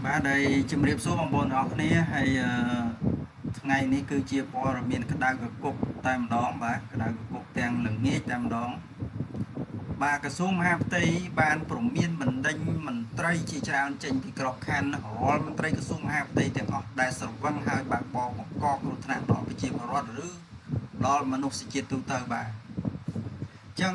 បាទហើយជំរាបសួរបងប្អូនទាំងអស់គ្នាហើយថ្ងៃនេះគឺជាព័ត៌មានក្តៅកគុកតែម្ដងបាទក្តៅកគុកទាំងល្ងាចតែម្ដងបាទក្រសួងមហាផ្ទៃបានព្រមានបណ្ដេញមន្ត្រីជាច្រើនចេញពីក្របខ័ណ្ឌរាល់មន្ត្រីក្រសួងមហាផ្ទៃទាំងអស់ដែលស្រវឹងហើយបើកបរបង្កគ្រោះថ្នាក់ដល់ប្រជាពលរដ្ឋឬដល់មនុស្សជាតិទូទៅបាទអញ្ចឹង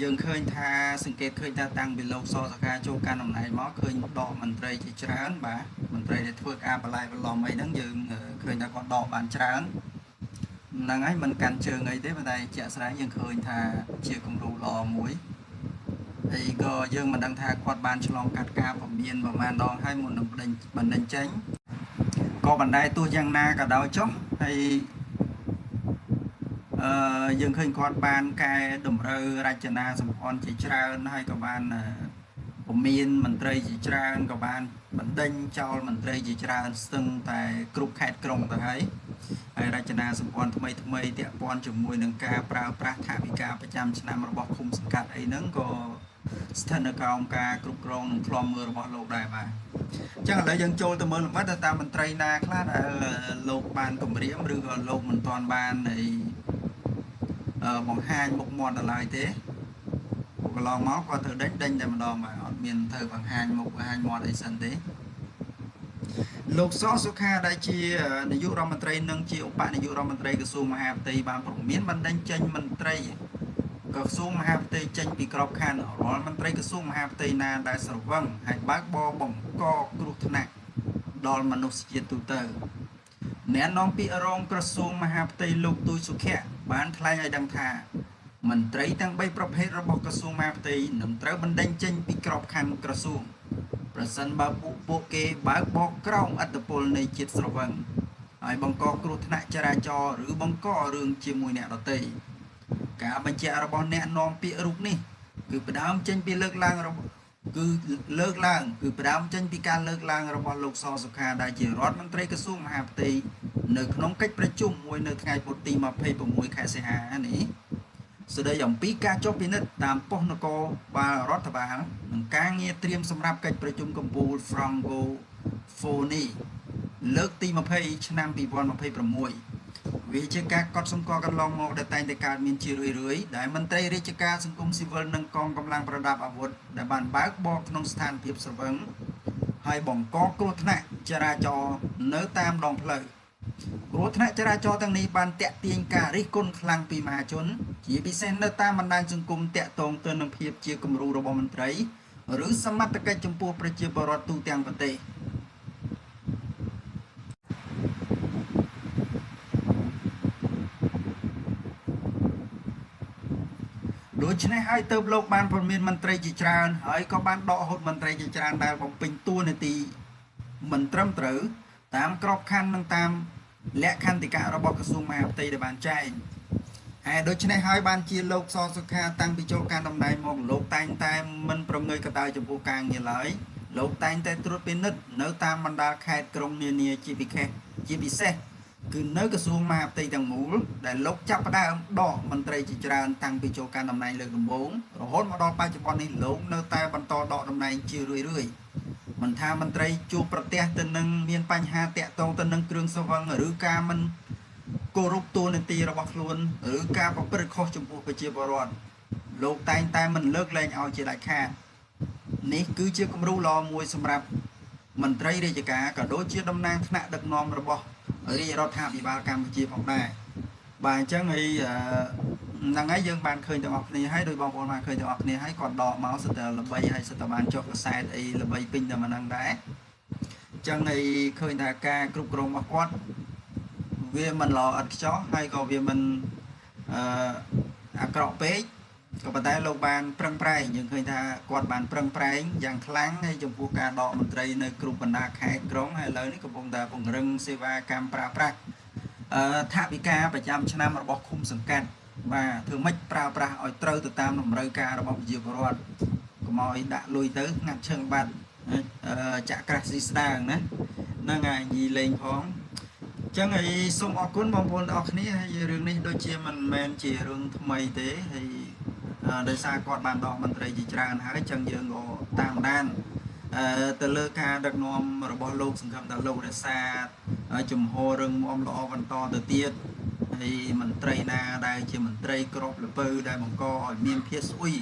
យើងឃើញថាសង្កេតឃើញថាតាំងពីលោកសសកាចូលកាន់តំណែងមកឃើញដកមន្ត្រីជាច្រើនបាទមន្ត្រីដែលធ្វើការបន្លាយបន្លំអីហ្នឹងយើងឃើញថាគាត់ដកបានច្រើនហ្នឹងហើយមិនកាន់ជើងអីទេប៉ុន្តែជាក់ស្ដែងយើងឃើញថាជាគំរូល្អមួយហើយក៏យើងមិនដឹងថាគាត់បានឆ្លងកាត់ការពមៀនប្រហែលដងហើយមុននឹងបណ្ដេញចេញក៏បណ្ដែទោះយ៉ាងណាក៏ដោយចុះហើយយើងឃើញគាត់បានកែតម្រូវរចនាសម្ព័ន្ធជាច្រើនហើយក៏បានពមៀនមន្ត្រីជាច្រើនក៏បានបណ្ដេញចោលមន្ត្រីជាច្រើនស្ទឹងតែគ្រប់ខេត្តក្រុងទៅហើយហើយរចនាសម្ព័ន្ធថ្មីថ្មីតាក់ព័ន្ធជាមួយនឹងការប្រើប្រាស់ថវិកាប្រចាំឆ្នាំរបស់ឃុំសង្កាត់អីហ្នឹងក៏ស្ថិតនៅក្រោមការគ្រប់គ្រងនិងឃ្លាំមើលរបស់លោកដែរបាទអញ្ចឹងឥឡូវយើងចូលទៅមើលលម្អិតតាមមន្ត្រីណាខ្លះដែលលោកបានគម្រាមឬក៏លោកមិនទាន់បានអីបង្ហាញមុខមាត់ដល់ឡើយទេកន្លងមកគាត់ត្រូវដេញដេញតែម្ដងបាទអត់មានត្រូវបង្ហាញមុខបង្ហាញមាត់អីសិនទេលោកសសុខាដែលជានាយករដ្ឋមន្ត្រីនិងជាឧបនាយករដ្ឋមន្ត្រីក្រសួងមហាផ្ទៃបានព្រមានបណ្ដេញចេញមន្ត្រីក្រសួងមហាផ្ទៃចេញពីក្របខ័ណ្ឌរាល់មន្ត្រីក្រសួងមហាផ្ទៃណាដែលស្រវឹងហើយបើកបរបង្កគ្រោះថ្នាក់ដល់មនុស្សជាតិទូទៅអ្នកនាំពាក្យរងក្រសួងមហាផ្ទៃលោកទូចសុខៈបានថ្លែងឲ្យដឹងថាមន្ត្រីទាំង3ប្រភេទរបស់ក្រសួងមហាផ្ទៃនឹងត្រូវបណ្ដេញចេញពីក្របខ័ណ្ឌក្រសួងប្រសិនបើពួកគេបើកបរក្រោមឥទ្ធិពលនៃជាតិស្រវឹងហើយបង្កគ្រោះថ្នាក់ចរាចរណ៍ឬបង្ករឿងជាមួយអ្នកដទៃការបញ្ជាក់របស់អ្នកនាំពាក្យរូបនេះគឺផ្ដើមចេញពីលើកឡើងរបស់គឺលើកឡើងគឺផ្ដើមចេញពីការលើកឡើងរបស់លោកសសុខាដែលជារដ្ឋមន្ត្រីក្រសួងមហាផ្ទៃនៅក្នុងកិច្ចប្រជុំមួយនៅថ្ងៃពុធទី26ខែសីហានេះស្ដីអំពីការចុះពិនិត្យតាមប៉ុស្តិ៍នគរបាលរដ្ឋបាលនិងការងារត្រៀមសម្រាប់កិច្ចប្រជុំកំពូល Francophonie លើកទី20ឆ្នាំ2026វាជាការកត់សម្គាល់កន្លងមកដែលតែងតែកើតមានជារឿយៗដែលមន្ត្រីរាជការសង្គមស៊ីវិលនិងកងកម្លាំងប្រដាប់អាវុធដែលបានបើកបរក្នុងស្ថានភាពស្រវឹងហើយបង្កគ្រោះថ្នាក់ចរាចរណ៍នៅតាមដងផ្លូវគ្រោះថ្នាក់ចរាចរណ៍ទាំងនេះបានតាក់ទាញការរិះគន់ខ្លាំងពីមហាជនជាពិសេសនៅតាមបណ្ដាញសង្គមតាក់ទងទៅនឹងភាពជាគំរូរបស់មន្ត្រីឬសមត្ថកិច្ចចំពោះប្រជាពលរដ្ឋទូទាំងប្រទេសដូច្នេះហើយទើបលោកបានព្រមានមន្ត្រីជាច្រើនហើយក៏បានដកហូតមន្ត្រីជាច្រើនដែលបំពេញតួនាទីមិនត្រឹមត្រូវតាមក្របខ័ណ្ឌនិងតាមលក្ខន្តិកៈរបស់ក្រសួងមហាផ្ទៃដែលបានចែងហើយដូច្នេះហើយបានជាលោកសសុខាតាំងពីចូលកាន់តំណែងមកលោកតែងតែមិនប្រងើយកន្តើយចំពោះការងារឡើយលោកតែងតែត្រួតពិនិត្យនៅតាមបណ្ដាខេត្តក្រុងនានាជាពិសេសគឺនៅក្រសួងមហាផ្ទៃទាំងមូលដែលលោកចាប់ផ្ដើមដកមន្ត្រីជាច្រើនតាំងពីចូលកាន់តំណែងលើកដំបូងរហូតមកដល់បច្ចុប្បន្ននេះលោកនៅតែបន្តដកតំណែងជារឿយៗមិនថាមន្ត្រីជួបប្រទះទៅនឹងមានបញ្ហាតាក់ទងទៅនឹងគ្រឿងស្រវឹងឬការមិនគោរពតួនាទីរបស់ខ្លួនឬការប្រព្រឹត្តខុសចំពោះប្រជាពលរដ្ឋលោកតែងតែមិនលើកលែងឲ្យជាដាច់ខាតនេះគឺជាគំរូល្អមួយសម្រាប់មន្ត្រីរាជការក៏ដូចជាតំណាងថ្នាក់ដឹកនាំរបស់រាជរដ្ឋាភិបាលកម្ពុជាផងដែរបាទអញ្ចឹងហើយហ្នឹងហើយយើងបានឃើញទាំងអស់គ្នាហើយដោយបងប្អូនបានឃើញទាំងអស់គ្នាហើយគាត់ដកមកសិតតែល្បីហើយសិតតែបានចុះកសែតអីល្បីពេញតែម្ដងដែរអញ្ចឹងហើយឃើញថាការគ្រប់គ្រងរបស់គាត់វាមិនល្អឥតខ្ចោះហើយក៏វាមិនអាក្រក់ពេកក៏ប៉ុន្តែលោកបានប្រឹងប្រែងយើងឃើញថាគាត់បានប្រឹងប្រែងយ៉ាងខ្លាំងហើយចំពោះការដកមន្ត្រីនៅគ្រប់បណ្ដាខេត្តក្រុងហើយឥឡូវនេះកំពុងតែពង្រឹងសេវាកម្មប្រើប្រាស់ថវិកាប្រចាំឆ្នាំរបស់ឃុំសង្កាត់បាទធ្វើម៉េចប្រើប្រាស់ឲ្យត្រូវទៅតាមតម្រូវការរបស់ប្រជាពលរដ្ឋកុំឲ្យដាក់លុយទៅងាត់ឈឹងបាត់ចាក់ក្រាស់ស៊ីស្ដាងណាហ្នឹងហើយយីលេងផងចឹងហើយសូមអរគុណបងប្អូនទាំងអស់គ្នាហើយរឿងនេះដូចជាមិនមែនជារឿងថ្មីទេហើយដោយសារគាត់បានដកមន្ត្រីជាច្រើនហើយចឹងយើងក៏តាមដាន ទៅលើការដឹកនាំរបស់លោក សង្ឃឹមថាលោករក្សាជំហររឹងមាំល្អបន្តទៅទៀត ហើយមន្ត្រីណាដែលជាមន្ត្រីក្របលពៅដែលបង្កឲ្យមានភាពស្អុយ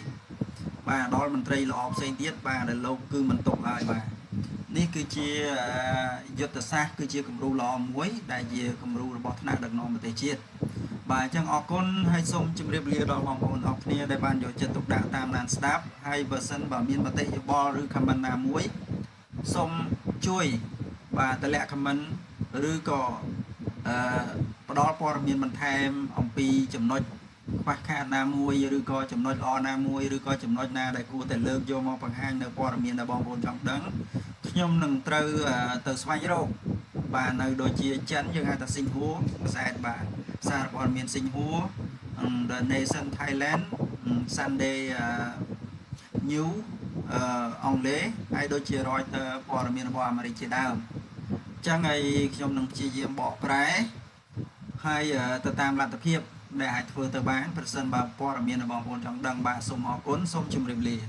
បាទ ដល់មន្ត្រីល្អផ្សេងទៀត បាទ ដែលលោកគឺមិនទុកឡើយ។ បាទ នេះគឺជាយុទ្ធសាស្ត្រ គឺជាគំរូល្អមួយ ដែលជាគំរូរបស់ថ្នាក់ដឹកនាំប្រទេសជាតិ។ បាទ អញ្ចឹងអរគុណ ហើយសូមជម្រាបលាដល់បងប្អូនអរគ្នាដែលបានយកចិត្តទុកដាក់តាមដានស្ដាប់ ហើយបើសិនបើមានមតិយោបល់ឬ comment ណាមួយ សូមជួយ បាទ តម្លាក់ comment ឬក៏អឺផ្ដល់ព័ត៌មានបន្ថែមអំពីចំណុចខ្វះខាតណាមួយ ឬក៏ចំណុចល្អណាមួយ ឬក៏ចំណុចណាដែលគួរតែលើកយកមកបង្ហាញនៅព័ត៌មានដែលបងប្អូនចង់ដឹង ខ្ញុំនឹងត្រូវទៅស្វែងរក បាទ នៅដូចជាចិនយើងហៅថាស៊ីងហួរផ្សែត បាទ សារព័ត៌មានស៊ីងហួរ The Nation Thailand, Sunday New អង់គ្លេស ហើយដូចជា Reuters ព័ត៌មានរបស់អាមេរិកជាដើម។ អញ្ចឹងហើយខ្ញុំនឹងព្យាយាមបកប្រែហើយទៅតាមលទ្ធភាពដែលអាចធ្វើទៅបាន ប្រសិនបើព័ត៌មានរបស់បងប្អូនចង់ដឹង។ បាទ សូមអរគុណ សូមជម្រាបលា។